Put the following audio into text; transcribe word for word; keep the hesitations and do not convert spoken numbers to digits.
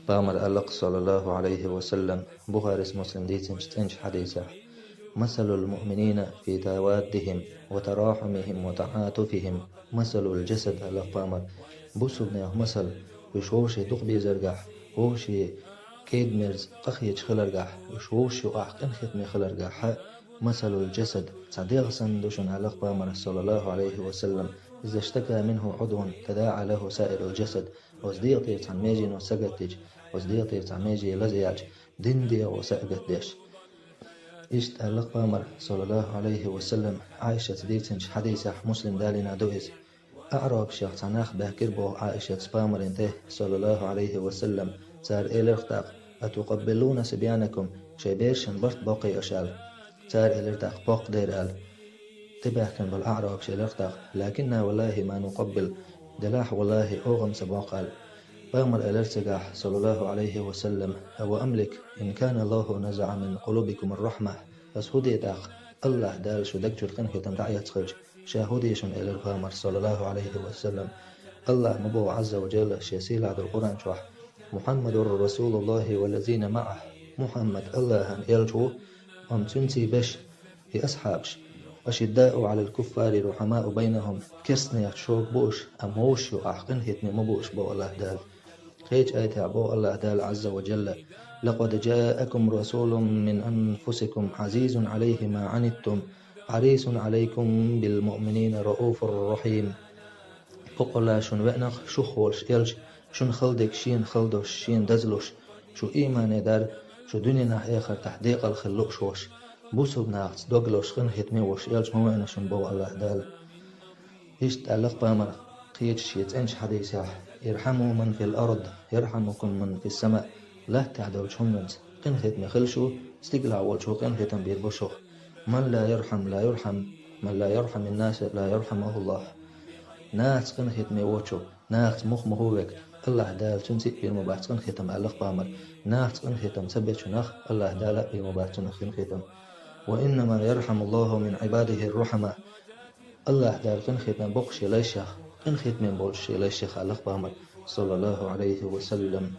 Пайхамара аьлла-кх, саллаллаху Ӏалайхи ва саллам, Бухарис, Муслима дийцинчу цӀеначу хьадисехь: «Масалул муъминина фи таваддихим ва тарахьумихим ва таӀатуфихим масалул жасад», аьлла-кх Пайхамара. Бусалбанех масал, уьш вовшийн дукха безаргахь, вовшийн кӀеда-мерза къахеташ хиларгахь, уьш вовшашна юкъахь къинхетаме хиларгахь, масалул жасад, цхьа дегӀ санна ду шуна, аьлла-кх Пайхамара, саллаллаху Ӏалайхи ва саллам. Иза штака минху Ӏудвун, тадаӀа лаху саирул жасад. Оцу дегӀан тӀера цхьана межено сагатдича, оцу дегӀан тӀера цхьана меже лазаяьлча, динан дегӀо сагатдеш. Иштта аьлла-кх Пайхамара, саллаллаху Ӏалайхи ва саллам, Ӏайшас дийцинчу хьадисехь, Муслима далийна ду иза: «АӀрабех цхьа нах баьхкира, боху Ӏайшас, Пайхамарна тӀе, саллаллаху Ӏалайхи ва саллам, цара элира-кх тӀаккха: „Атукъаббилуна сибьянакум, шайн берашна барт боккхий аша?“ – аьлла. Цара элира тӀаккха: „Боккху дера“, – аьлла. ТӀебаьхкина болу аӀрабеша элира-кх тӀаккха: „Лакинна валлахи ма нукъаббил, делахь валлахи, оха-м ца боккху“, – аьлла. Пайхамара элира цигахь, саллаллаху Ӏалайхи ва саллам: „Ава амлик, ин кана Аллаху назаӀа мин къулубикум ар-рахьма“, ас хӀун де тӀаккха, АллахӀ Дала шун даг чуьра къинхетам дӀаэцна хилча, ша хӀун де шуна, элира Пайхамара, саллаллаху Ӏалайхи ва саллам. АллахӀа ма боху, Ӏазза ва Джалла, шен сийлахь долу Къуръан чохь: «Мухьаммадур расулуллахи валлазина маӀаху», Мухьаммад АллахӀан элча ву, амма цуьнца берш, и асхьабаш: «Ашиддаъу Ӏалал куффари рухьамаъу байнахум», керстанех шога бу уьш, амма вовшашна юкъахь къинхетаме ма бу уьш, боху АллахӀ Дала. Кхечу аятехь боху АллахӀ Дала, Ӏазза ва Джалла: «Лакъад джаъакум расулун мин анфусикум Ӏазизун Ӏалайхи ма Ӏаниттум, Ӏарисун Ӏалайкум бил муъминина рауфур рахьим». Бакъалла шуна веана-кх шух волуш элча, шуна хала дерг шена хала долуш, шена дазлуш, шу иймане дар, шу дуьненахь, эхартахь декъала хила лууш волуш, бусалба нахаца дог лозуш, къинхетаме волуш элча ма веана шуна, боху АллахӀ Дала. Иштта аьлла-кх Пайхамара кхечу шен цӀеначу хьадисехь: «Ирхьаму ман фил ард, ярхьамукум ман фис сама». Латтахь долчу хӀуманца къинхетаме хила шу, стигалахь волчо къинхетам бийр бу шух. «Ман ла ярхьам, ла юрхьам, ман ла ярхьамин наса, ла ярхьамухуллахь». Нахаца къинхетаме воцучо, нахаца муха ма хӀу вега, АллахӀ Дала цуьнца а бийр ма бац къинхетам, аьлла-кх Пайхамара. Нахаца къинхетам ца бечу нах, АллахӀ Дала а бийр ма бац цунах къинхетам. «Ва иннама ярхьамуллаху мин Ӏибадихир рухьама». АллахӀ Дала къинхетам боккхуш шен лайшех, къинхетаме болчу шен лайшех, аьлла-кх Пайхамара, саллаллаху Ӏалайхи ва саллам.